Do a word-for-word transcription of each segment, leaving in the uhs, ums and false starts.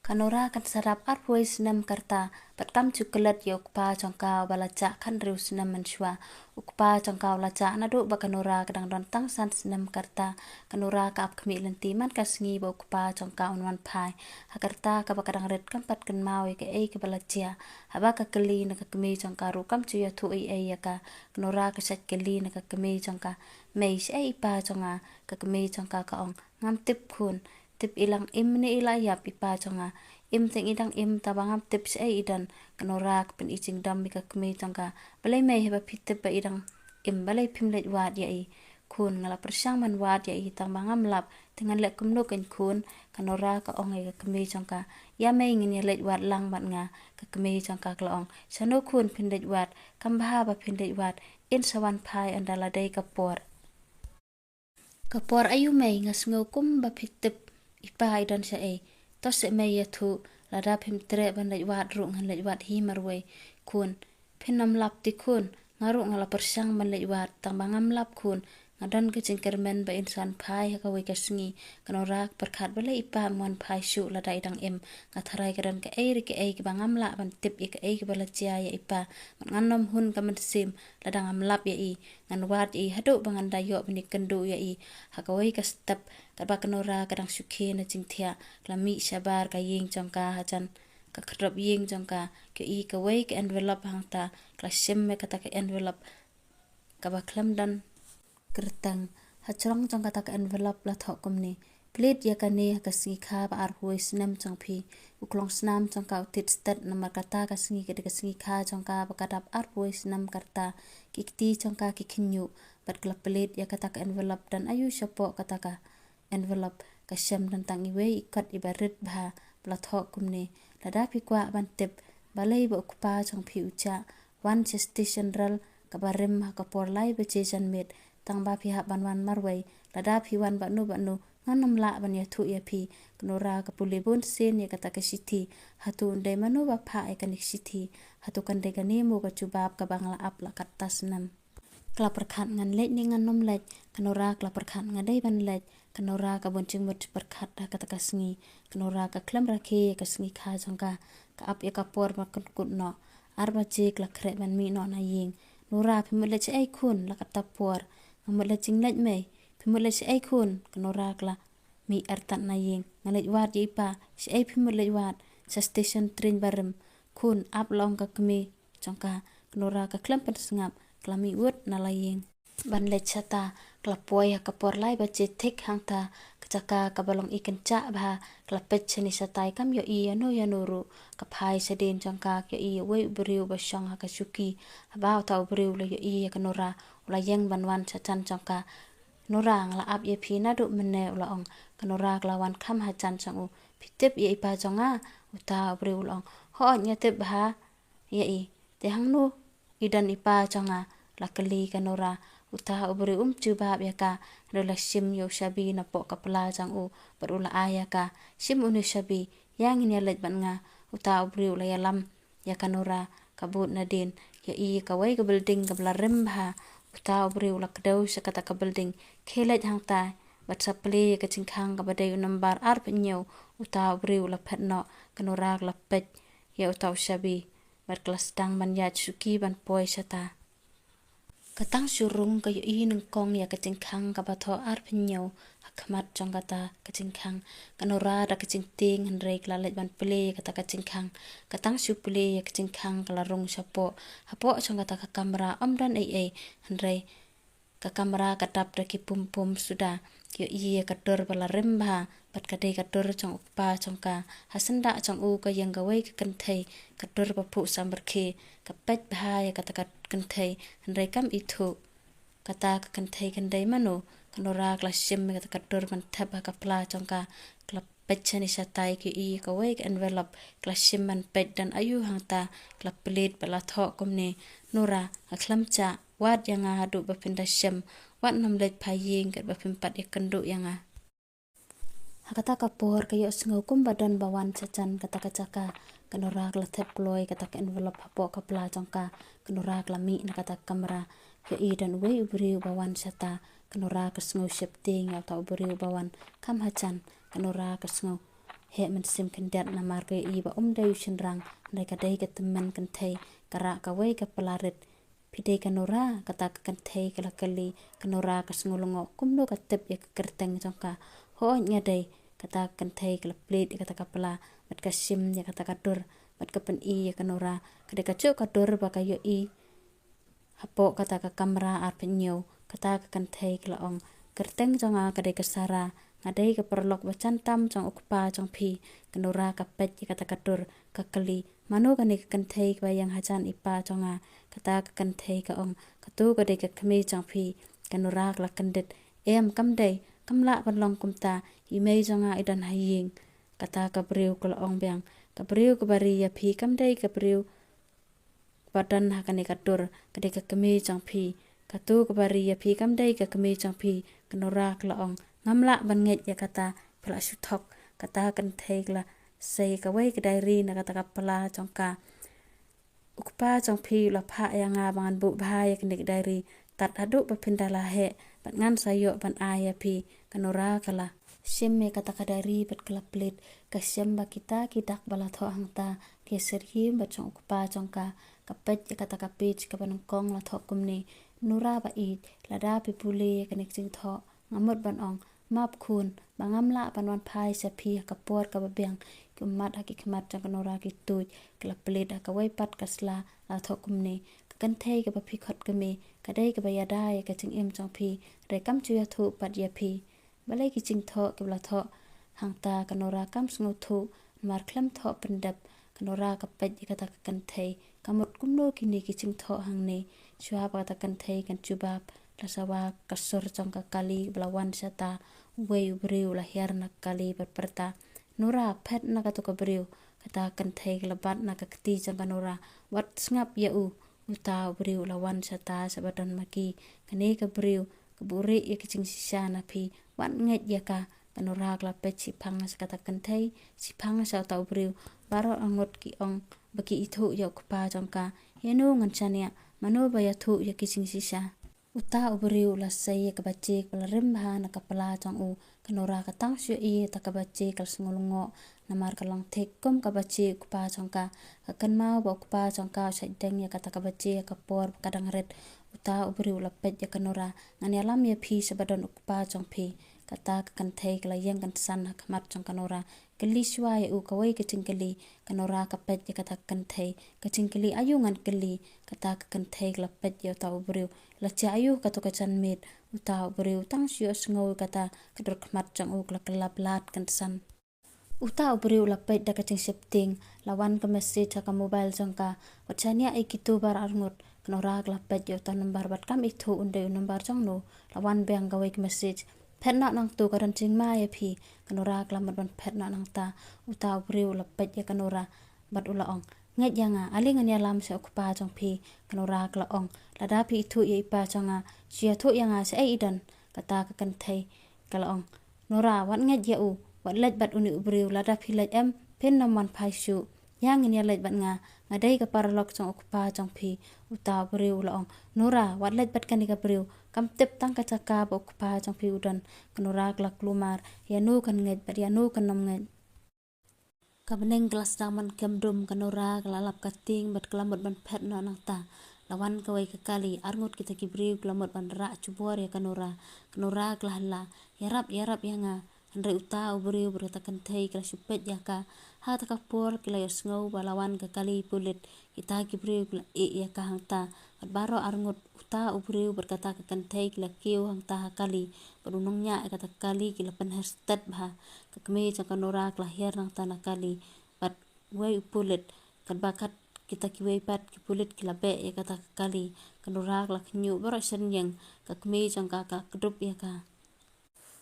Ka Nora kan sa dap arphew snem ka rta, bad kam ju klet ïa u kpa jong ka uba la jah khathynriew snem mynshuwa. U kpa jong ka u la jah naduh ba ka Nora ka dang don tang san snem ka rta. Ka Nora ka ap khmih lynti man ka sngi ba u kpa jong ka un wan phai. Ha ka rta kaba ka dang rit kam pat kynmaw ïa kaei kaba la jia. Haba ka kylli na ka kmie jong ka ruh kam ju ïathuh ei ei ïa ka. Ka Nora ka shait kylli na ka kmie jong ka, "Mei, shaei i pa jong nga?" Ka kmie jong ka ka ong, "Ngam tip khun. Tip i lang im ne i la ïap i pa jong nga? Im teng i dang im, tangba ngam tip shaei i don." Ka Nora ka pyni jingdom ïa ka kmie jong ka, "Balei mei, haba phi tip ba i dang im, balei phim leit wad ïa i?" "Khun, nga la pyrshang ban wad ïa i, tangba ngam lap. Te ngan leh kumno kein khun?" Ka Nora ka ong ïa ka kmie jong ka, "Ïa mei, ngin ïa leit wad lang bad nga." Ka kmie jong ka ka la ong, "Shano khun phin leit wad? Kam bha ba phin leit wad. In sa wan phai ynda la dei ka por." "Ka por aïu mei? Nga sngew kumba phi tip i pa i don shaei. To seh mei, ïathuh, lada phim treh ban leit wad ruh ngan leit wad hi marwei." "Khun, phin ym lap te khun? Nga ruh nga la pyrshang ban leit wad, tangba ngam lap khun. Nga don ka jingkyrmen ba in sa wan phai ha kawei ka sngi." Ka Nora ka pyrkhat, "Balei i pa im wan phai shuh lada i dang im? Nga tharai ka don kaei re kaei kaba ngam lah ban tip ïa kaei kaba la jia ïa i pa. Bad ngan ym hun ka mynsiem lada ngam lap ïa i. Ngan wad ïa i haduh ba ngan da ïoh ban ïakynduh ïa i ha kawei ka step." Katba ka Nora ka dang shu khie na jingthiah, ka la mih shabar ka ïing jong ka hajan ka khyrdop ïing jong ka, ka ïohi kawei ka envelope hangta. Ka la shim ïa kata ka envelope kaba khlem don kyrteng. Ha jrong jong kata ka envelope la thoh kumne: "Plie ïa kane ha ka sngi kha ba arphew snem jong phi." U klongsnam jong ka u tied stet namar kata ka sngi ka dei ka sngi kha jong ka ba ka dap arphew snem ka rta. Ki kti jong ka ki khynñiuh bad ka la plie ïa kata ka envelope. Don aïu shapoh kata ka envelope? Ka shem don tang iwei i kot iba rit bha ba la thoh kumne: "Lada phi kwah ban tip balei ba u kpa jong phi u jah, wan sha station rel kaba rim ha ka por lai baje janmiet. Tangba phi hap ban wan marwei. Lada phi wan bad no bad no, ngan ym lah ban ïathuh ïa phi." Ka Nora ka pule bun sien ïa kata ka shithi. Hato un dei mano ba phah ïa kane ka shithi? Hato kan dei kane mo ka jubab kaba nga la ap la katta snem? Ka la pyrkhat, "Ngan leit ne ngan ym leit?" Ka Nora ka la pyrkhat, "Nga dei ban leit." Ka Nora ka bun jingmut jingpyrkhat ha kata ka sngi. Ka Nora ka khlem rakhe ïa ka sngi kha jong ka. Ka ap ïa ka por ba kut kut noh. Ar baje ka la khreh ban mih noh na ïing. "Nora, phi mut leit shaei khun la katta por?" "Nga mut leit jingleit mei." "Phi mut leit shaei khun?" Ka Nora ka la mih artat na ïing. "Nga leit wad ïa i pa." "Shaei phi mut leit wad?" "Sha station tren barim." "Khun, ap," la ong ka kmie jong ka. Ka Nora ka khlem pynsngap, ka la mih wut na la ïing ban leit shata. Ka la poi ha ka por lai baje thik hangta, ka jaka kaba long i kynjah bha. Ka la peit shane shatai kam ïohi ïano ïano ruh. Ka phai shadien jong ka, ka ïohi uwei u briew ba shong ha ka shuki. Haba uta u briew u la ïohi ïa ka Nora, u la ïeng ban wan sha jan jong ka. "Nora, nga la ap ïa phi naduh mynne," u la ong. Ka Nora ka la wan kham hajan jong u. "Phi tip ïa i pa jong nga?" uta u briew u la ong. "Hooid, nga tip bha ïa i. Te hangno i don i pa jong nga?" la kylli ka Nora. Uta u briew um jubab ïa ka, hynrei u la shim ïa u shabi napoh ka pla jong u bad u la ai ïa ka. "Shim une u shabi, ïa ngin ïa leit bad nga." Uta u briew u la ïalam ïa ka Nora, ka bud nadien. Ïohi kawei ka building kaba la rim bha. Uta u briew u la kdew sha kata ka building. "Khie leit hangta bad sa plie ïa ka jingkhang kaba dei u nambar arphew hynñiew." Uta u briew u la phet noh. Ka Nora ka la peit ïa uta u shabi bad ka la sdang ban ïaid shuki ban poi shata. Ka tang shu rung, ka ïohi nyngkong ïa ka jingkhang kaba thoh arphew hynñiew ha khmat jong kata ka jingkhang. Ka Nora da ka jingtieng hynrei ka la leit ban plie ïa kata ka jingkhang. Ka tang shu plie ïa ka jingkhang ka la rung shapoh. Hapoh jong kata ka kamra ym don ei ei, hynrei ka kamra ka dap da ki pum pum suda. Ka ïohi ïa ka dur ba la rim bha bad ka dei ka dur jong u kpa jong ka. Ha syndah jong u ka ïeng kawei ka kynthei, ka dur ba phuh samrkhie. Ka peit bha ïa kata ka kynthei hynrei kam ithuh kata ka kynthei kan dei mano. Ka Nora ka la shim ïa kata ka dur ban thep ha ka pla jong ka. Ka la peit shane shatai, ka ïohi kawei ka envelope. Ka la shim ban peit don aïu hangta. Ka la plie bad la thoh kumne: "Nora, nga khlem jah. Wad ïa nga haduh ba phin da shem. Wat nym leit phai ïing katba phim pat ïakynduh ïa nga." Ha kata ka por ka ïohsngew kumba don ba wan sha jan kata ka jaka. Ka Nora ka la thep kloi kata ka envelope hapoh ka pla jong ka. Ka Nora ka la mih na kata ka kamra. Ka ïohi don uwei u briew ba wan shata. Ka Nora ka sngew sheptieng ïa uta u briew ba wan kham hajan. Ka Nora ka sngew heh mynsiem khyndiat namar ka ïohi ba um dei u shynrang, hynrei ka dei ka tymmen kynthei, ka rah kawei ka pla rit. Phi dei ka Nora? kata ka kynthei ka la kylli. Ka Nora ka sngew lyngngoh kumno ka tip ïa ka kyrteng jong ka. Hooid nga dei, kata ka kynthei ka la plied ïa kata ka pla bad ka shim ïa kata ka dur bad ka pyni ïa ka Nora. Ka dei kajuh ka dur ba ka ïohi hapoh kata ka kamra arphew hynñiew. Kata ka kynthei ka la ong, kyrteng jong nga ka dei ka Sara, nga dei ka paralok ba jan tam jong u kpa jong phi. Ka Nora ka peit ïa kata ka dur, ka kylli, mano kane ka kynthei kaba ïeng hajan i pa jong nga? Kata ka kynthei ka ong, kato ka dei ka kmie jong phi. Ka Nora ka la kyndit, em kam dei, kam lah ban long kumta, i mei jong nga i don ha ïing. Kata ka briew ka la ong biang, ka briew kaba ri ïa phi kam dei ka briew ba don ha kane ka dur, ka dei ka kmie jong phi. Kato kaba ri ïa phi kam dei ka kmie jong phi. Ka Nora ka la ong, ngam lah ban ngeit ïa kata, phi lah shu thok. Kata ka kynthei ka la sei kawei ka diary na kata ka pla jong ka. U kpa jong phi u la phah ïa nga ba ngan buh bha ïa kane ka diary tad haduh ba phin da la heh bad ngan sa ïoh ban ai ïa phi. Ka Nora ka la shim ïa kata ka diary bad ka la plied. Ka shem ba kita ki dak ba la thoh hangta ki syriem bad jong u kpa jong ka. Ka peit ïa kata ka page kaba nyngkong la thoh kumne, Nora ba ïeit, lada phi pule ïa kane ka jingthoh nga mut ban ong map khun ba ngam lah ban wan phai sha phi ha ka por kaba biang. Ki ummat ha ki khmat jong ka Nora ki tuid. Ka la plied ha kawei pat ka sla la thoh kumne, ka kynthei kaba phi khot kmie ka dei kaba ïada ïa ka jingim jong phi, hynrei kam ju ïathuh pat ïa phi. Balei ki jingthoh kiba la thoh hangta ka Nora kam sngewthuh, namar khlem thoh pyndep. Ka Nora ka peit ïa kata ka kynthei, ka mut kumno kine ki jingthoh hangne. Shuwa ba kata ka kynthei kan jubab, la sawa ka sur jong ka kali ba la wan shata. Uwei u briew u la hiar na ka kali bad pyrta, Nora, phet na kato ka briew. Kata ka kynthei ka la bat na ka kti jong ka Nora, wat sngap ïa u. Uta u briew u la wan shata sha ba don ma ki. Kane ka briew ka buhrieh ïa ki jingshisha na phi, wat ngeit ïa ka. Ka Nora ka la peit shiphang sha kata ka kynthei, shiphang sha uta u briew. Baroh arngut ki ong ba ki ithuh ïa u kpa jong ka. Ïano ngan shaniah, mano ba ïathuh ïa ki jingshisha? Uta u briew u la sei ïa ka baje kaba la rim bha na ka pla jong u. Ka Nora ka tang shu ïohi ïa kata ka baje ka la sngew lyngngoh, namar ka long thik kum ka baje u kpa jong ka. Ka kynmaw ba u kpa jong ka u shait deng ïa kata ka baje ha ka por ba ka dang rit. Uta u briew u la peit ïa ka Nora, ngan ïalam ïa phi sha ba don u kpa jong phi. Kata ka kynthei ka la ïeng kynsan ha khmat jong ka Nora. Kylli shuwa ïa u kawei ka jingkylli. Ka Nora ka peit ïa kata ka kynthei, ka jingkylli aïu ngan kylli? Kata ka kynthei ka la peit ïa uta u briew, la jia aïu kato ka janmiet? Uta u briew tang shu ïohsngew ïa kata, ka dur khmat jong u ka la kylla lad kynsan. Uta u briew u la peit da ka jingsheptieng, la wan ka message ha ka mobile jong ka, wat shaniah ïa kito baroh arngut. Ka Nora ka la peit ïa uta u number bad kam ithuh un dei u number jong no. La wan biang kawei ka message, phet noh nangto, ka don jingma ïa phi. Ka Nora ka la mut ban phet noh nangta. Uta u briew u la peit ïa ka Nora bad u la ong, ngeit ïa nga, ale ngan ïalam sha u kpa jong phi. Ka Nora ka la ong, lada phi ithuh ïa i pa jong nga, shu ïathuh ïa nga shaei i don. Kata ka kynthei ka la ong, Nora, wat ngeit ïa u, wat leit bad une u briew, lada phi leit em phin nym wan phai shuh. Ïa ngin ïaleit bad nga, nga dei ka paralok jong u kpa jong phi. Uta u briew u la ong, Nora, wat leit bad kane ka briew, kam tip tang ka jaka ba u kpa jong phi u don. Ka Nora ka la kulmar, ïano kan ngeit bad ïano kan nym ngeit. Ka bneng ka la sdang ban kem dum, ka Nora ka la lap ka tieng bad ka la mut ban phet noh nangta. La wan kawei ka kali, arngut kita ki briew ki la mut ban rah jubor ïa ka Nora. Ka Nora ka la hla, ïarap, ïarap ïa nga. Hynrei uta u briew bad kata ka kynthei ki la shu peit ïa ka. Ha kata ka por ki la ïohsngew ba la wan ka kali pulit. Kita ki briew ki la ïeh ïa ka hangta. Bad baroh arngut uta u briew bad kata ka kynthei ki la kiew hangta ha kali. Bad u nongñiah ïa kata ka kali ki la pynher stet bha. Ka kmie jong ka Nora ka la hiar nangta na kali. Bad uwei u pulit, katba kat kita kiwei pat ki pulit ki la beh ïa kata ka kali. Ka Nora ka la khñiuh baroh shen ïing, ka kmie jong ka ka la kdup ïa ka.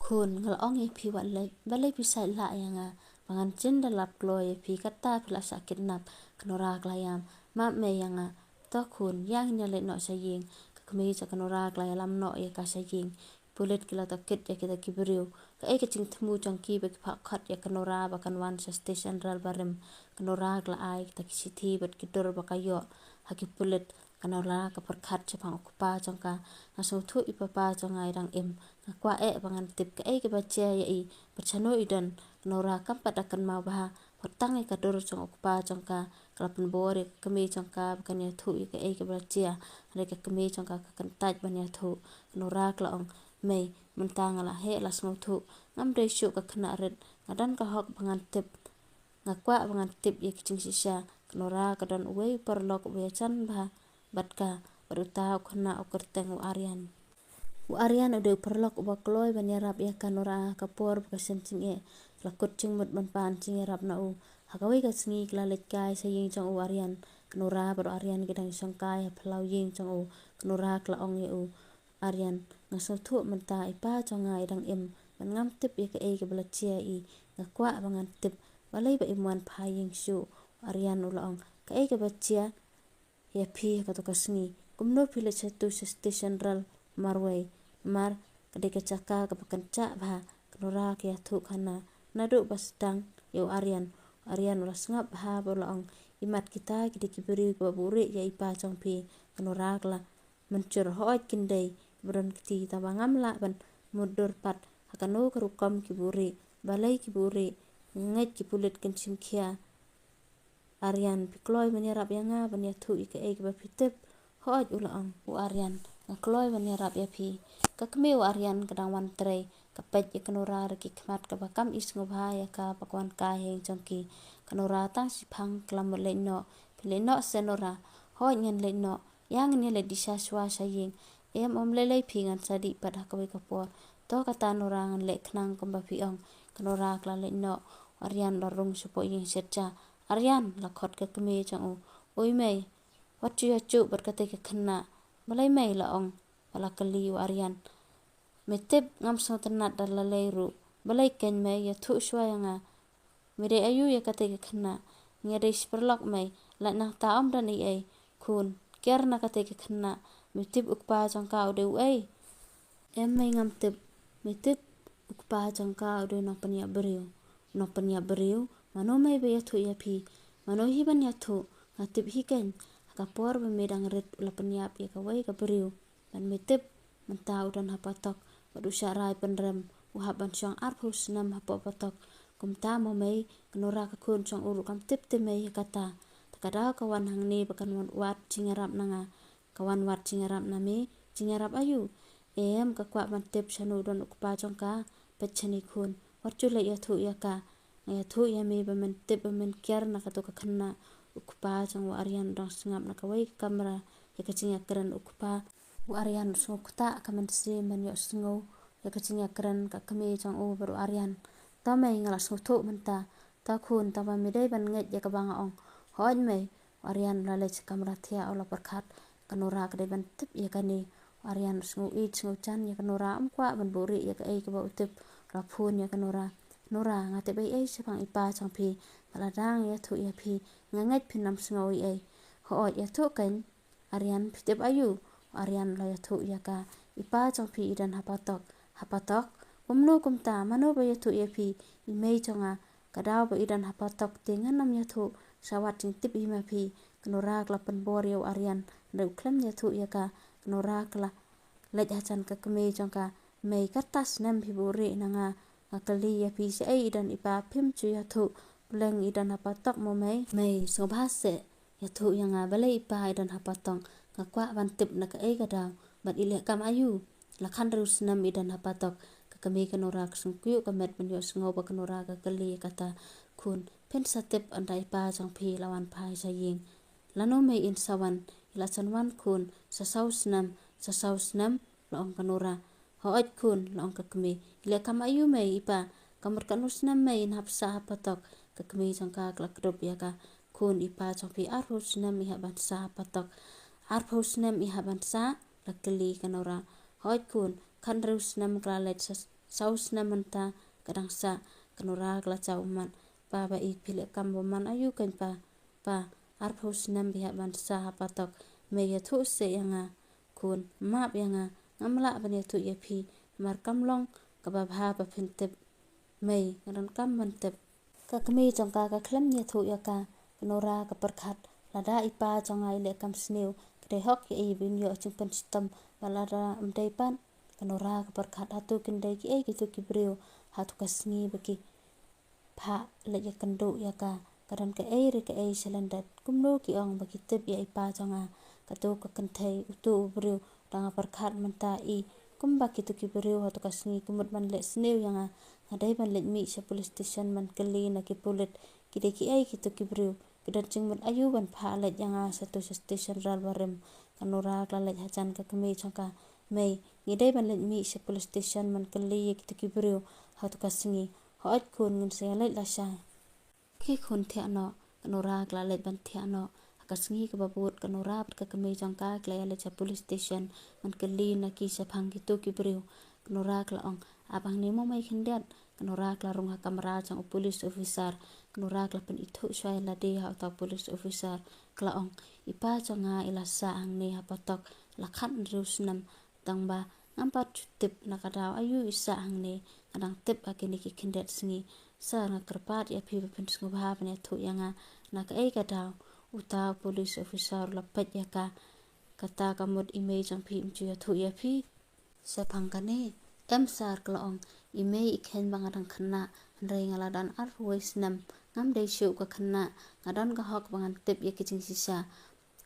Khun, nga la ong ïa phi wat leit, balei phi sait lah ïa nga? Ba ngan jin da lap kloi ïa phi, kata phi la shah kidnap. Ka Nora ka la ïam, map me ïa nga. To khun, ïa ngin ïaleit noh sha ïing. Ka kmie jong ka Nora ka la ïalam noh ïa ka sha ïing. Pulit ki la tohkit ïa kita ki briew. Kaei ka jingthmu jong ki ba ki phah khot ïa ka Nora ba kan wan sha station rel barim? Ka Nora ka la ai kita ki shithi bad ki dur ba ka ïoh ha ki pulit. Ka Nora ka pyrkhat shaphang u kpa jong ka. Nga sngewthuh i papa jong nga i dang im. Nga kwah eh ba ngan tip kaei kaba jia ïa i bad shano i don. Nora kam pat da kynmaw bha, wat tang ïa ka dur jong u kpa jong ka, ka la pynbor ïa ka kmie jong ka ba kan ïathuh ïa kaei kaba la jia. Hynrei ka kmie jong ka ka kyntait ban ïathuh. Ka Nora ka la ong, mei, mynta nga la heh la sngewthuh, ngam dei shuh ka khynnah rit, nga don ka hok ba ngan tip. Nga kwah ba ngan tip ïa ki jingshisha. Ka Nora ka don uwei u paralok uba ïajan bha bad ka, bad uta u khynnah u kyrteng u Aryan. U Aryan u dei u paralok uba kloi ban ïarap ïa ka Nora ha ka por ba ka shem jingeh. Ka la kut jingmut ban pan jingïarap na u. Ha kawei ka sngi ka la leit kai sha ïing jong u Aryan. Ka Nora bad u Aryan ki dang shongkai ha phyllaw ïing jong u. Ka Nora ka la ong ïa u Aryan, nga sngewthuh mynta i pa jong nga i dang im, ban ngam tip ïa kaei kaba la jia ïa i, nga kwah ba ngan tip, balei ba im wan phai ïing shuh. U Aryan u la ong, kaei kaba jia ïa phi ha kato ka sngi? Kumno phi leit shatu sha station rel marwei? Mar ka dei ka jaka kaba kynjah bha. Ka Nora ka ïathuh khana, naduh ba sdang ïa u Aryan. U Aryan u la sngap bha bad u la ong, imat kita ki dei ki briew kiba buhrieh ïa i pa jong phi. Ka Nora ka la mynjur, hooid kin dei, kiba don kti, tangba ngam lah ban mutdur pat ha kano ka rukom ki buhrieh. Balei ki buhrieh? Nga ngeit ki pulit kin shim khia. Aryan, phi kloi ban ïarap ïa nga ban ïathuh ïa kaei kaba phi tip? Hooid, u la ong u Aryan, nga kloi ban ïarap ïa phi. Ka kmie u Aryan ka dang wan trei, ka peit ïa ka Nora da ki khmat kaba kam i sngewbha ïa ka ba ka wan kai ha ïing jong ki. Ka Nora tang shiphang ka la mut leit noh. Phi leit noh se Nora? Hooid ngan leit noh. Ïa ngin ïa leit dih sha shuwa sha ïing. Em, ym lei lei phi, ngan sa dih pat ha kawei ka por. To kata Nora, ngan leh khnang kumba phi ong. Ka Nora ka la leit noh. U Aryan u la rung shapoh ïing shet ja. Aryan, la khot ka kmie jong u. Oi mei, wat ju ïajuh bad katei ka khynnah. Balei mei? La ong bad la kylli u Aryan. Me tip ngam sngewtynnat da lei lei ruh. Balei keiñ mei, ïathuh shuwa ïa nga. Me dei aïu ïa katei ka khynnah? Nga dei shi paralok mei. Lait nangta ym don ei ei. Khun, kiar na katei ka khynnah. Me tip u kpa jong ka u dei uei? Em mei, ngam tip. Me tip u kpa jong ka u dei u nongpynïap briew. Nongpynïap briew? Mano mei ba ïathuh ïa phi? Mano hi ban ïathuh? Nga tip hi keiñ. Ha ka por ba me dang rit u la pynïap ïa kawei ka briew. Bad me tip, mynta u don ha patok bad u shah rai pynrem, u hap ban shong arphew snem hapoh patok. Kumta mo mei? Ka Nora ka khun jong u ruh kam tip te mei ïa kata. Te ka daw ka wan hangne ba kan wan wad jingïarap na nga. Ka wan wad jingïarap na me? Jingïarap aïu? Em, ka kwah ban tip shano don u kpa jong ka. Peit shane khun, wat ju leit ïathuh ïa ka. Nga ïathuh ïa me ba men tip, ba men kiar na kato ka khynnah. U kpa jong u Aryan u dang sngap na kawei ka kamra ïa ka jingïakren u kpa. U Aryan u sngewkta ka mynsiem ban ïohsngew ïa ka jingïakren ka kmie jong u bad u Aryan. To mei, nga la sngewthuh mynta. To khun, tangba me dei ban ngeit ïa kaba nga ong. Hooid mei. U Aryan u la leit sha kamra thiah, u la pyrkhat, ka Nora ka dei ban tip ïa kane. U Aryan u sngew ïeit sngew jan ïa ka Nora, um kwah ban buhrieh ïa kaei kaba u tip. U la phone ïa ka Nora. Nora, nga tip ei ei shaphang i pa jong phi. Bad lada nga ïathuh ïa phi, nga ngeit phin ym sngew ei ei. Hooid, ïathuh keiñ. Aryan, phi tip aïu? U Aryan u la ïathuh ïa ka. I pa jong phi i don ha patok. Ha patok? Kumno kumta? Mano ba ïathuh ïa phi? I mei jong nga. Ka daw ba i don ha patok te ngan ym ïathuh. Sa wad jingtip hi ma phi. Ka Nora ka la pynbor ïa u Aryan, hynrei u khlem ïathuh ïa ka. Ka Nora ka la leit hajan ka kmie jong ka. Mei, katta snem phi buhrieh na nga. Nga kylli ïa phi, shaei i don i pa, phim ju ïathuh. Pleng i don ha patok mo mei. Mei, sngewbha seh, ïathuh ïa nga, balei i pa i don ha patok? Nga kwah ban tip na kaei ka daw. Bad i leh kam aïu? La khathynriew snem i don ha patok. Ka kmie ka Nora ka sngewkyiuh ka met ban ïohsngew ba ka Nora ka kylli ïa kata. Khun, phin sa tip ynda i pa jong phi la wan phai sha ïing. Lano mei in sa wan? I la jan wan khun, sa saw snem. Sa saw snem? La ong ka Nora. Hooid khun, la ong ka kmie. I leh kam aïu mei i pa? Ka mut katno snem mei in hap sah ha patok? Ka kmie jong ka ka la kdup ïa ka. Khun, i pa jong phi arphew snem i hap ban sah ha patok. Arphew snem i hap ban sah? La kylli ka Nora. Hooid khun, khathynriew snem ka la leit, sa saw snem mynta ka dang sah. Ka Nora ka la jaw ummat. Pa ba ïeit, phi leh kam bymman aïu keiñ pa? Pa, arphew snem phi hap ban sah ha patok. Mei, ïathuh seh ïa nga. Khun, map ïa nga, ngam lah ban ïathuh ïa phi. Namar kam long kaba bha ba phin tip. Mei, nga donkam ban tip. Ka kmie jong ka ka khlem ïathuh ïa ka. Ka Nora ka pyrkhat, lada i pa jong nga i leh kam sniew, ka dei hok ïa i ban ïoh jingpynshitom. Bad lada ym dei pat, ka Nora ka pyrkhat, hato kin dei kiei kito ki briew hato ka sngi ba ki phah leit ïakynduh ïa ka, ka don kaei re kaei sha lyndet. Kumno ki ong ba ki tip ïa i pa jong nga? Kato ka kynthei, uto u briew, dang pyrkhat mynta i, kumba kito ki briew hato ka sngi ki mut ban leh sniew ïa nga. Nga dei ban leit mih sha police station ban kylli na ki pulit. Ki dei kiei kito ki briew? Ki don jingmut aïu ban phah leit ïa nga shato sha station ral barim? Ka Nora ka la leit hajan ka kmie jong ka. Mei, ngi dei ban leit mih sha police station ban kylli ïa kito ki briew hato ka sngi. Hooid khun, ngin sa ïaleit lashai. Ki khun, thiah noh. Ka Nora ka la leit ban thiah noh. Ha ka sngi kaba bud ka Nora bad ka kmie jong ka ki la ïaleit sha police station ban kylli na ki shaphang kito ki briew. Ka Nora ka la ong, ap hangne mo mei khyndiat. Ka Nora ka la rung ha kamra jong u police officer. Ka Nora ka la pynithuh shuwa ïa lade ha uta u police officer. Ka la ong, i pa jong nga i la sah hangne ha patok la khathynriew snem. Tang ba ngam pat ju tip na ka daw aïu i sah hangne. Nga dang tip ha kine ki khyndiat sngi. Sir, nga kyrpad ïa phi ba phin sngewbha ban ïathuh ïa nga na kaei ka daw. Uta u police officer u la peit ïa ka. Kata ka mut i mei jong phi im ju ïathuh ïa phi shaphang kane? Em sir, ka la ong, i mei i kheiñ ba nga dang khynnah, hynrei nga la don arphew wei snem. Ngam dei shuh ka khynnah. Nga don ka hok ba ngan tip ïa ki jingshisha.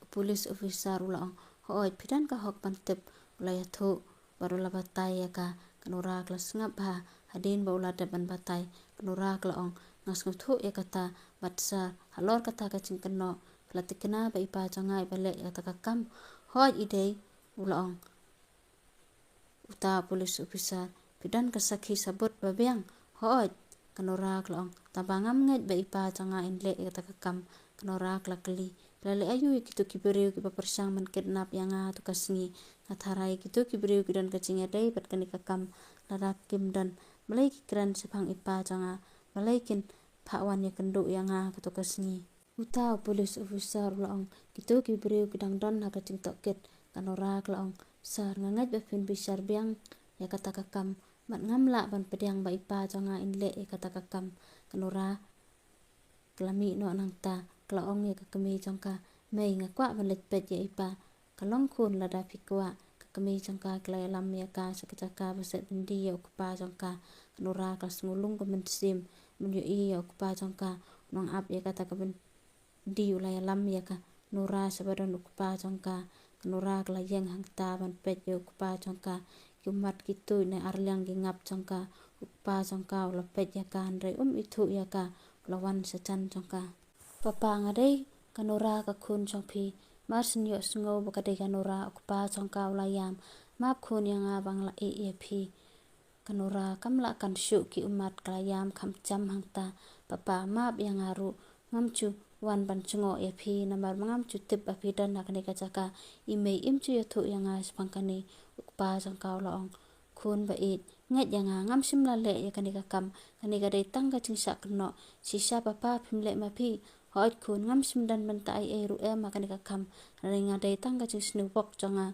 U police officer u la ong, hooid, phi don ka hok ban tip. U la ïathuh bad u la batai ïa ka. Ka Nora ka la sngap bha. Hadien ba u la dep ban batai, ka Nora ka la ong, nga sngewthuh ïa kata. Bad sir, halor kata ka jingkynnoh, phi la thikna ba i pa jong nga i ba leh ïa kata ka kam? Hooid i dei, u la ong uta u police officer. Phi don ka sakhi sabut ba biang? Hooid, ka Nora ka la ong. Tang ba ngam ngeit ba i pa jong nga in leh ïa kata ka kam. Ka Nora ka la kylli, phi la leh aïu ïa kito ki briew kiba pyrshang ban kidnap ïa nga hato ka sngi? Nga tharai kito ki briew ki don ka jingïadei bad kane ka kam. Lada kim don, balei ki kren shaphang i pa jong nga? Balei kin phah wan ïakynduh ïa nga ha kato ka sngi? Uta u police officer u la ong, kito ki briew ki dang don ha ka jingtohkit. Ka Nora ka la ong, sir, nga ngeit ba phin bishar biang ïa kata ka kam. Bad ngam lah ban pdiang ba i pa jong nga in leh ïa kata ka kam. Ka Nora ka la mih noh nangta, ka la ong ïa ka kmie jong ka, mei, nga kwah ban leit peit ïa i pa. Ka long khun, lada phi kwah. Ka kmie jong ka ka la ïalam ïa ka sha ka jaka ba set byndi ïa u kpa jong ka. Ka Nora ka la sngewlung ka mynsiem ban ïohi ïa u kpa jong ka. U nongap ïa kata ka byndi u la ïalam ïa ka Nora sha ba don u kpa jong ka. Ka Nora ka la ïeng hangta ban peit ïa u kpa jong ka. Ki ummat ki tuid ne arliang ki ngap jong ka. U kpa jong ka u la peit ïa ka hynrei um ithuh ïa ka. U la wan sha jan jong ka. Papa, nga dei ka Nora ka khun jong phi. Mar shen ïohsngew ba ka dei ka Nora, u kpa jong ka u la ïam. Map khun ïa nga ba nga la ïeh ïa phi. Ka Nora kam lah kan shuh, ki ummat ka la ïam kham jam hangta. Papa, map ïa nga ruh. Ngam ju wan ban jngoh ïa phi namar ba ngam ju tip ba phi don ha kane ka jaka. I mei im ju ïathuh ïa nga shaphang kane. U kpa jong ka u la ong, khun ba ïeit, ngeit ïa nga, ngam shym la leh ïa kane ka kam. Kane ka dei tang ka jingshah kynnoh. Shisha papa phim leh ma phi. Hooid khun, ngam shym don bynta ei ei ruh em ha kane ka kam. Hynrei nga dei tang ka jingsniew bok jong nga.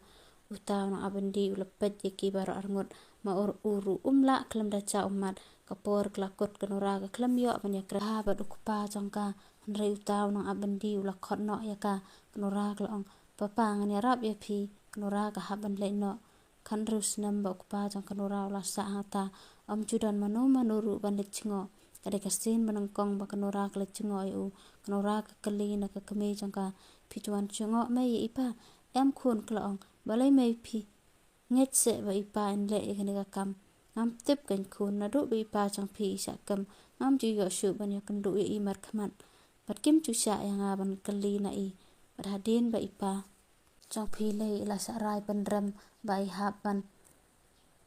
Uta u nongap byndi u la peit ïa ki baroh arngut. Ma u ruh um lah khlem da jah ummat. Ka por ka la kut, ka Nora ka khlem ïoh ban ïakren bad u kpa jong ka. Hynrei uta u nongap byndi u la khot noh ïa ka. Ka Nora ka la ong, papa, ngan ïarap ïa phi. Ka Nora ka hap ban leit noh. Khathynriew snem ba u kpa jong ka Nora u la sah hangta. Ym ju don mano mano ruh ban leit jngoh. Ka dei ka sien ba nyngkong ba ka Nora ka leit jngoh ïa u. Ka Nora ka kylli na ka kmie jong ka, phi ju wan jngoh mei ïa i pa? Em khun, ka la ong. Balei mei phi ngeit seh ba i pa in leh ïa kane ka kam? Ngam tip kein khun, naduh ba i pa jong phi i shah kem ngam ju ïoh shuh ban ïakynduh ïa i markhmat. Bad kim ju shah ïa nga ban kylli na i. Bad hadien ba i pa jong phi lei i la shah rai pynrem ba i hap ban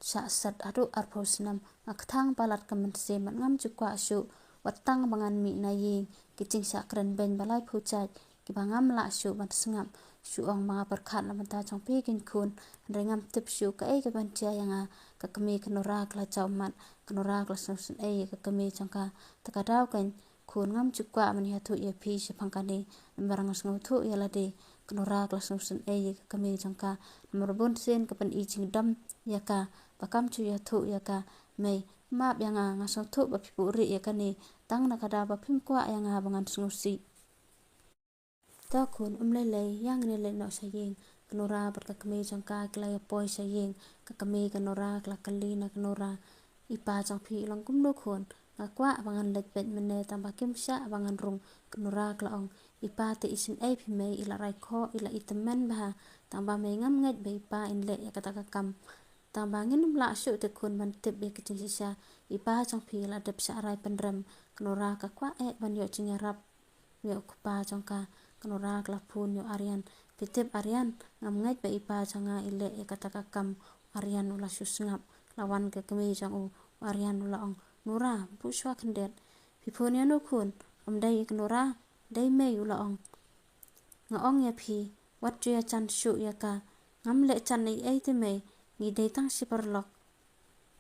shah set haduh arphew snem. Nga kthang palat ka mynsiem bad ngam ju kwah shuh. Wat tang ba ngan mih na ïing, ki jingshah kren beiñ ba laiphew jait kiba ngam lah shuh ban sngap. Shu ong ba nga pyrkhat na bynta jong phi kein khun, hynrei ngam tip shuh kaei kaban jia ïa nga. Ka kmie ka Nora ka la jaw mat. Ka Nora ka la sngewsynei ïa ka kmie jong ka. Te ka daw kein khun, ngam ju kwah ban ïathuh ïa phi shaphang kane namar nga sngewthuh ïa lade. Ka Nora ka la sngewsynei ïa ka kmie jong ka namar bun sien ka pyni jingdom ïa ka ba kam ju ïathuh ïa ka. Mei, map ïa nga, nga sngewthuh ba phi buhrieh ïa kane tang na ka daw ba phim kwah ïa nga ba ngan sngewsih. To khun, um lei lei, ïa ngin ïa leit noh sha ïing. Ka Nora bad ka kmie jong ka ki la ïa poi sha ïing. Ka kmie ka Nora ka la kylli na ka Nora, i pa jong phi i long kumno khun? Nga kwah ba ngan leit peit mynne tang ba kim shah ba ngan rung. Ka Nora ka la ong, i pa te i sngewsih phi mei, i la rai khoh, i la i tymmen bha. Tang ba mei ngam ngeit ba i pa in leh ïa kata ka kam. Tang ba ngin ym lah shuh te khun ban tip ïa ka jingshisha. I pa jong phi la dep shah rai pynrem. Ka Nora ka kwah eh ban ïoh jingïarap ïa u kpa jong ka. Ka Nora ka la phone ïa u Aryan. Phi tip Aryan, ngam ngeit ba i pa jong nga i leh ïa kata ka kam. U Aryan u la shu sngap. La wan ka kmie jong u. U Aryan u la ong, Nora, buh shuwa khyndiat. Phi phone ïa no khun? Ym dei ïa ka Nora, dei mei, u la ong. Nga ong ïa phi, wat ju ïa jan shuh ïa ka. Ngam leh jan ei ei te mei, ngi dei tang shi paralok.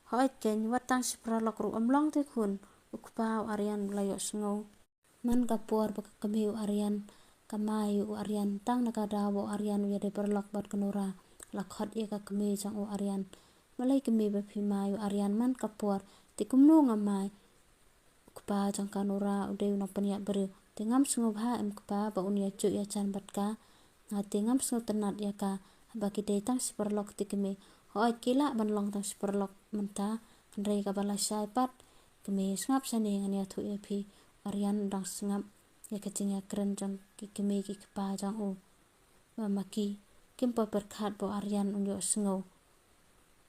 Hooid keiñ, wat tang shi paralok ruh ym long te khun. U kpa u Aryan u la ïohsngew. Man ka por ba ka kmie u Aryan ka mai ïa u Aryan, tang na ka daw ba u Aryan u ïadei paralok bad ka Nora, la khot ïa ka kmie jong u Aryan. Balei kmie ba phi mai ïa u Aryan man ka por, te kumno nga mai? U kpa jong ka Nora u dei u nongpynïap briew. Te ngam sngewbha em kpa ba un ïa juh ïa jan bad ka. Nga te ngam sngewtynnat ïa ka. Haba ki dei tang shi paralok te kmie. Hooid ki lah ban long tang shi paralok mynta. Hynrei kaba lashai pat, kmie sngap shane ngan ïathuh ïa phi. U Aryan u dang sngap ïa ka jingïakren jong ki kmie ki kpa jong u. Ba ma ki kim poi pyrkhat ba u Aryan un ïohsngew.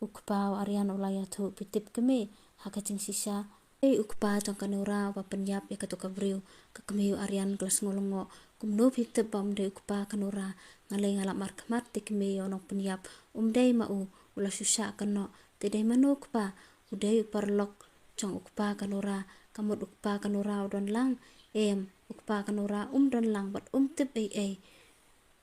U kpa u Aryan u la ïathuh, phi tip kmie, ha ka jingshisha, ei u kpa jong ka Nora uba pynïap ïa kato ka briew. Ka kmie u Aryan ka la sngew lyngngoh. Kumno phi tip ba um dei u kpa ka Nora? Nga lei nga la markhmat te kmie, ïa u nongpynïap um dei ma u, u la shu shah kynnoh. Te dei mano u kpa? U dei u paralok jong u kpa ka Nora. Ka mut u kpa ka Nora u don lang? Em, u kpa ka Nora um don lang bad um tip ei ei.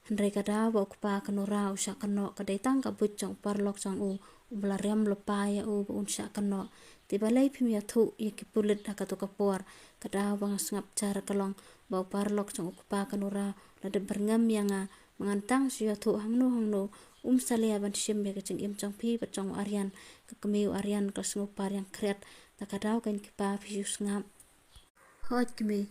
Hynrei ka daw ba u kpa ka Nora u shah kynnoh ka dei tang ka buit jong u paralok jong u, uba la riam lypa ïa u ba un shah kynnoh. Te balei phim ïathuh ïa ki pulit ha kato ka por? Ka daw ba nga sngap jar ka long ba u paralok jong u kpa ka Nora u la dep byrngem ïa nga, ba ngan tang shu ïathuh hangno hangno. Um salia ban shim ïa ka jingim jong phi bad jong u Aryan. Ka kmie u Aryan ka la sngew pariang khriat. Ta ka daw keiñ kpa phi shu sngap. Hooid kmie.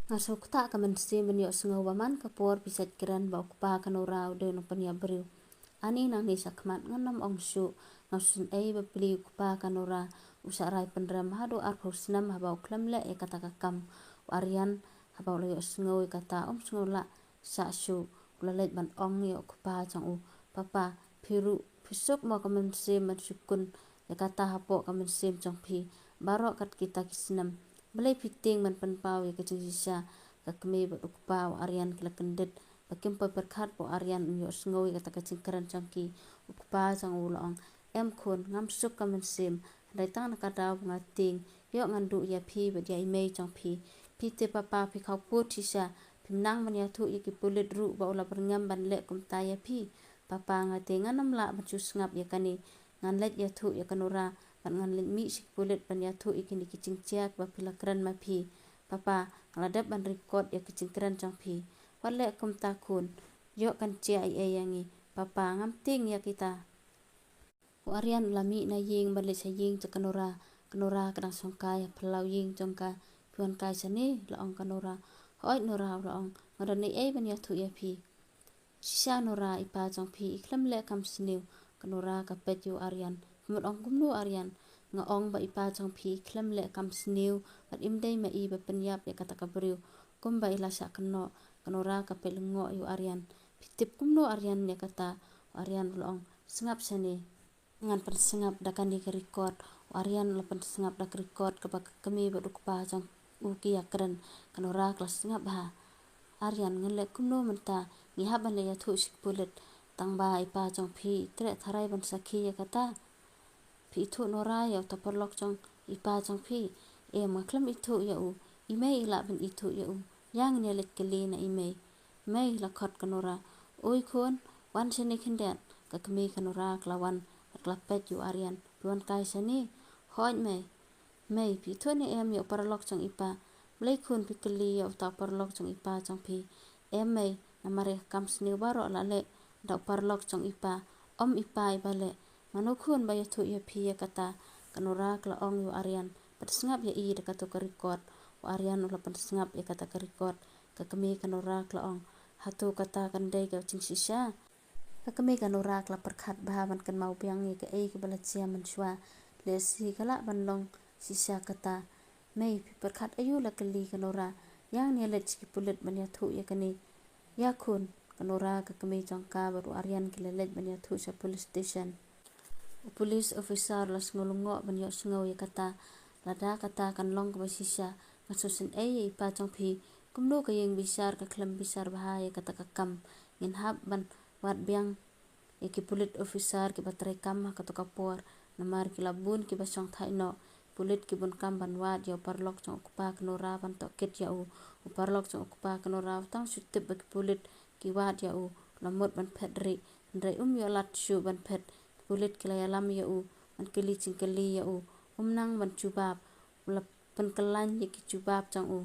Nga sngewthuh ka mynsiem ban ïohsngew ba man ka por phi sait kren ba u kpa ka Nora u dei u nongpynïap briew. Ani nangne shakhmat ngan ym ong shuh, nga sngewsynei ba plie u kpa ka Nora u shah rai pynrem haduh arphew snem haba u khlem leh ïa kata ka kam. U Aryan haba u la ïohsngew ïa kata um sngew lah shah shuh, u la leit ban ong ïa u kpa jong u, Papa, phi ruh phi suk mo ka mynsiem ban shu kun ïa kata hapoh ka mynsiem jong phi baroh kat kita ki snem? Balei phi tieng ban pynpaw ïa ka jingshisha? Ka kmie bad u kpa u Aryan ki la kyndit ba kim poi pyrkhat ba u Aryan un ïohsngew ïa kata ka jingkren jong ki. U kpa jong u la ong, em khun, ngam suk ka mynsiem, hynrei tang na ka daw ba nga tieng, ïoh ngan duh ïa phi bad ïa i mei jong phi. Phi te papa phi khawpud shisha, phim nang ban ïathuh ïa ki pulit ruh ba u la byrngem ban leh kumta ïa phi? Papa, nga te ngan ym lah ban shu sngap ïa kane. Ngan leit ïathuh ïa ka Nora bad ngan leit mih sha ki pulit ban ïathuh ïa kine ki jingjia kiba phi la kren ma phi. Papa, nga la dep ban record ïa ki jingkren jong phi. Wat leh kumta khun, ïoh kan jia ei ei ïa ngi. Papa, ngam tieng ïa kita. U Aryan u la mih na ïing ban leit sha ïing jong ka Nora. Ka Nora ka dang shongkai ha phyllaw ïing jong ka. Phi wan kai shane? La ong ka Nora. Hooid Nora, u la ong, nga don ei ei ban ïathuh ïa phi. Shisha Nora, i pa jong phi i khlem leh kam sniew. Ka Nora ka peit ïa u Aryan. Ka mut ong kumno Aryan? Nga ong ba i pa jong phi i khlem leh kam sniew bad im dei ma i ba pynïap ïa kata ka briew kumba i la shah kynnoh. Ka Nora ka peit lyngngoh ïa u Aryan. Phi tip kumno Aryan ïa kata? U Aryan u la ong, sngap shane. Ngan pynsngap da kane ka record. U Aryan u la pynsngap da ka record kaba ka kmie bad u kpa jong u ki ïakren. Ka Nora ka la sngap bha. Aryan, ngan leh kumno mynta? Ngi hap ban leit ïathuh sha ki pulit. Tang ba i pa jong phi i treh tharai ban sakhi ïa kata. Phi ithuh Nora ïa uta u paralok jong i pa jong phi? Em, nga khlem ithuh ïa u. I mei i lah ban ithuh ïa u. Ïa ngin ïa leit kylli na i mei. Mei, la khot ka Nora. Oi khun, wan shane khyndiat. Ka kmie ka Nora ka la wan bad ka la peit ïa u Aryan. Phi wan kai shane? Hooid mei. Mei, phi ithuh ne em ïa u paralok jong i pa? Balei khun phi kylli ïa uta u paralok jong i pa jong phi? Em mei, namar ïa ka kam sniew baroh la leh da u paralok jong i pa, ym i pa iba leh. Mano khun ba ïathuh ïa phi ïa kata? Ka Nora ka la ong ïa u Aryan, pynsngap ïa i da kato ka record. U Aryan u la pynsngap ïa kata ka record. Ka kmie ka Nora ka la ong, hato kata kan dei ka jingshisha? Ka kmie ka Nora ka la pyrkhat bha ban kynmaw biang ïa kaei kaba la jia mynshuwa. Lehse ka lah ban long shisha kata. Mei, phi pyrkhat aïu? la kylli ka Nora. Ïa ngi leit sha ki pulit ban ïathuh ïa kane. Ïa khun, ka Nora, ka kmie jong ka bad u Aryan ki la leit ban ïathuh sha police station. U police officer la sngew lyngngoh ban ïohsngew ïa kata. Lada kata kan long kaba shisha, ngan sngewsynei ïa i pa jong phi. Kumno ka ïing bishar ka khlem bishar bha ïa kata ka kam? Ngin hap ban wad biang ïa ki pulit officer kiba trei kam ha kato ka por, namar ki la bun kiba shong thait noh. Pulit ki bun kam ban wad ïa u paralok jong u kpa ka Nora ban tohkit ïa u. U paralok jong u kpa ka Nora u tang shu tip ba ki pulit ki wad ïa u, la mut ban phet rieh, hynrei um ïoh lad shuh ban phet. Ki pulit ki la ïalam ïa u, ban kylli jingkylli ïa u, um nang ban jubab. U la pynkyllain ïa ki jubab jong u.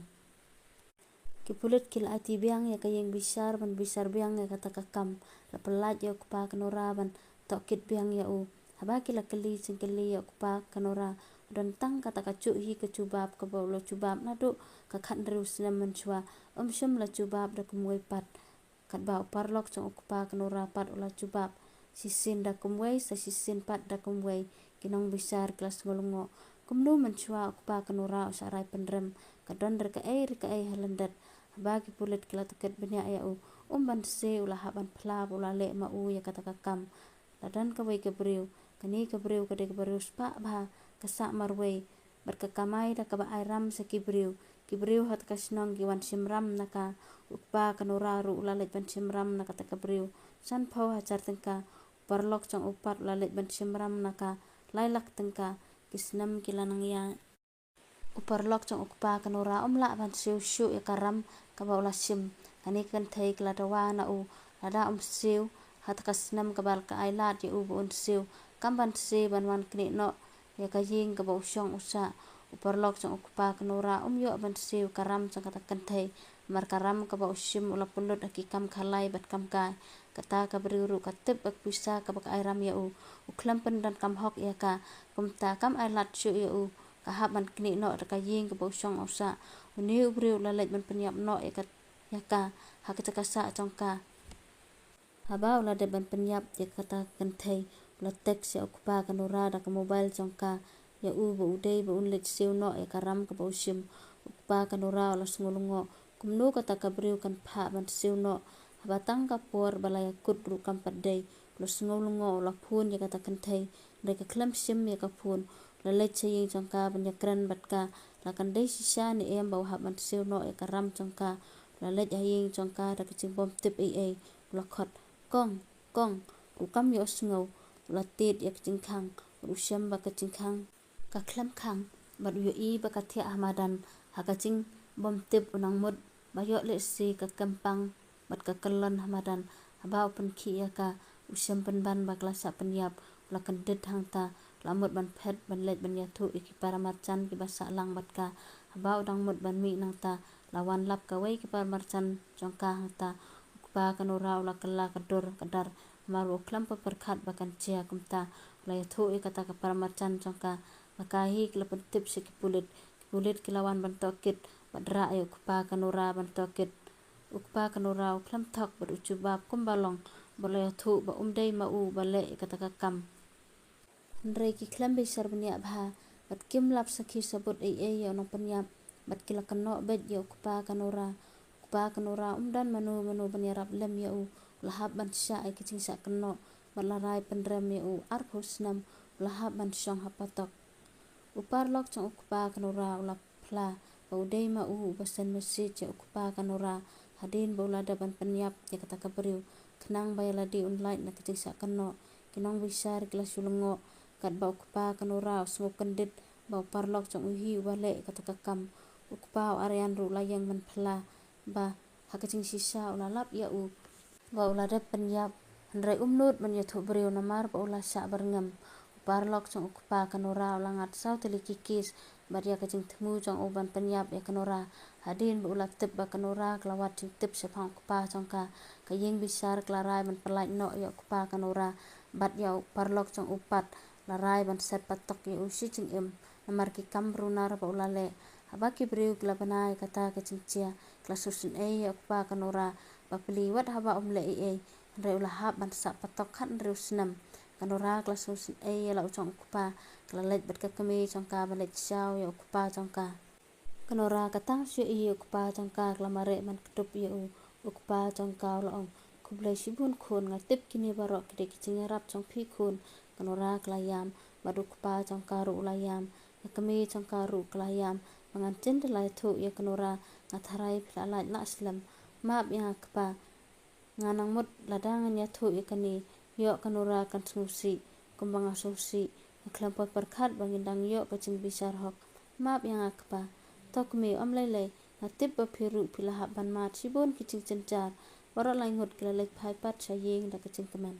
Ki pulit ki la aiti biang ïa ka ïing bishar ban bishar biang ïa kata ka kam. La pyllait ïa u kpa ka Nora ban tohkit biang ïa u. Haba ki la kylli jingkylli ïa u kpa ka Nora, u don tang kata ka juh hi ka jubab kaba u la jubab naduh ka khathynriew snem mynshuwa. Um shym la jubab da kumwei pat. Katba u paralok jong u kpa ka Nora pat u la jubab shisien da kumwei sa shisien pat da kumwei. Ki nongbishar ki la sngew lyngngoh. Kumno mynshuwa u kpa ka Nora u shah rai pynrem? Ka don re kaei re kaei ha lyndet. Haba ki pulit ki la tohkit bniah ïa u, um banse u la hap ban phla ba u la leh ma u ïa kata ka kam. La don kawei ka briew, kane ka briew ka dei ka briew spah bha, ka sah marwei bad ka kamai da kaba ai ram sha ki briew. Ki briew ha kata ka shnong ki wan shim ram na ka. U kpa ka Nora ruh u la leit ban shim ram na kata ka briew. Sanphew hajar tyngka. U paralok jong u pat u la leit ban shim ram na ka. Lai lak tyngka. Ki snem ki la nang ïaid. U paralok jong u kpa ka Nora um lah ban siew shuh ïa ka ram kaba u la shim. Kane ka kynthei ka la dawa na u, lada um siew ha kata ka snem kaba la ka ai lad ïa u ba un siew, kam banse ban wan knieh noh ïa ka ïing kaba u shong u sah. U paralok jong u kpa ka Nora um ïoh ban siew ka ram jong kata ka kynthei, namar ka ram kaba u shim u la pynlut ha ki kam khalai bad kam kai. Kata ka briew ruh ka tip ba ka pisa kaba ka ai ram ïa u, u khlem pyndonkam hok ïa ka. Kumta kam ai lad shuh ïa u, ka hap ban knieh noh da ka ïing kaba u shong u sah. Une u briew u la leit ban pynïap noh ïa ka, ïa ka ha kata ka sah jong ka. Haba u la dep ban pynïap ïa kata ka kynthei, u la text ïa u kpa ka Nora da ka mobile jong ka ïa u ba u dei ba un leit siew noh ïa ka ram kaba u shim. U kpa ka Nora u la sngew lyngngoh, kumno kata ka briew kan phah ban siew noh haba tang ka por ba la ïakut ruh kam pat dei. U la sngew lyngngoh, u la phone ïa kata ka kynthei, hynrei ka khlem shim ïa ka phone. U la leit sha ïing jong ka ban ïakren bad ka, la kan dei shisha ne em ba u hap ban siew noh ïa ka ram jong ka. U la leit ha ïing jong ka da ka jingbym tip ei ei. U la khot, "Kong, Kong." Ruh kam ïohsngew. U la tied ïa ka jingkhang, u shem ba ka jingkhang ka khlem khang, bad u ïohi ba ka thiah ha madan. Ha ka jingbym tip u nang mut ba ïoh lehse ka kempang bad ka kyllon ha madan. Haba u pynkhih ïa ka, u shem pynban ba ka la shah pynïap. U la kyndit hangta, u la mut ban phet ban leit ban ïathuh ïa ki paramarjan kiba sah lang bad ka. Haba u dang mut ban mih nangta, la wan lap kawei ka paramarjan jong ka hangta. U kpa ka Nora u la kylla ka dur ka dar, namar u khlem pyrkhat ba kan jia kumta. U la ïathuh ïa kata ka paramarjan jong ka ba ka hi ka la pyntip sha ki pulit. Ki pulit ki la wan ban tohkit bad rah ïa u kpa ka Nora ban tohkit. U kpa ka Nora u khlem thok bad u jubab kumba long, bad u la ïathuh ba um dei ma u ba leh ïa kata ka kam. Hynrei ki khlem bishar bniah bha, bad kim lap sakhi sabut ei ei ïa u nongpynïap, bad ki la kynnoh beit ïa u kpa ka Nora. U kpa ka Nora um don mano mano ban ïarap lem ïa u, u la hap ban shah ïa ka jingshah kynnoh, bad la rai pynrem ïa u arphew snem, u la hap ban shong ha patok. U paralok jong u kpa ka Nora u la phla ba u dei ma u uba send message ïa u kpa ka Nora hadien ba u la dep ban pynïap ïa kata ka briew, khnang ba ïa lade un lait na ka jingshah kynnoh. Ki nongbishar ki la shu lyngngoh, katba u kpa ka Nora u sngew kyndit ba u paralok jong u hi uba leh ïa kata ka kam. U kpa u Aryan ruh u la ïeng ban phla ba ha ka jingshisha u la lap ïa u ba u la dep pynïap, hynrei um nud ban ïathuh briew namar ba u la shah byrngem. U paralok jong u kpa ka Nora u la ngat saw tylli ki case, bad ïa ka jingthmu jong u ban pynïap ïa ka Nora. Hadien ba u la tip ba ka Nora ka la wad jingtip shaphang u kpa jong ka, ka ïing bishar ka la rai ban pyllait noh ïa u kpa ka Nora bad ïa u paralok jong u pat. La rai ban set patok ïa u shi jingim namar ki kam runar ba u la leh. Haba ki briew ki la bna ïa kata ka jingjia, ki la sngewsynei ïa u kpa ka Nora ba pli wat haba um leh ei ei, hynrei u la hap ban sah patok khathynriew snem. Ka Nora ka la sngewsynei ïa la u jong u kpa, ka la leit bad ka kmie jong ka ban leit shaw ïa u kpa jong ka. Ka Nora ka tang shu ïohi ïa u kpa jong ka, ka la mareh ban kdup ïa u. U kpa jong ka u la ong, khublei shibun khun, nga tip kine baroh ki dei ki jingïarap jong phi khun. Ka Nora ka la ïam, bad u kpa jong ka ruh u la ïam. Ka kmie jong ka ruh ka la ïam, ba ngan chim da la ïathuh ïa ka Nora, nga tharai phi la lait lah slem. Map ïa nga kpa, nga nang mut lada ngan ïathuh ïa kane, ïoh ka Nora kan sngewsih kumba nga sngewsih. Nga khlem poi pyrkhat ba ngin dang ïoh ka jingbishar hok. Map ïa nga kpa. To kmie, ym lei lei, nga tip ba phi ruh phi la hap ban mad shibun ki jingjynjar. Baroh lai ngut ki la leit phai pat sha ïing da ka jingkmen.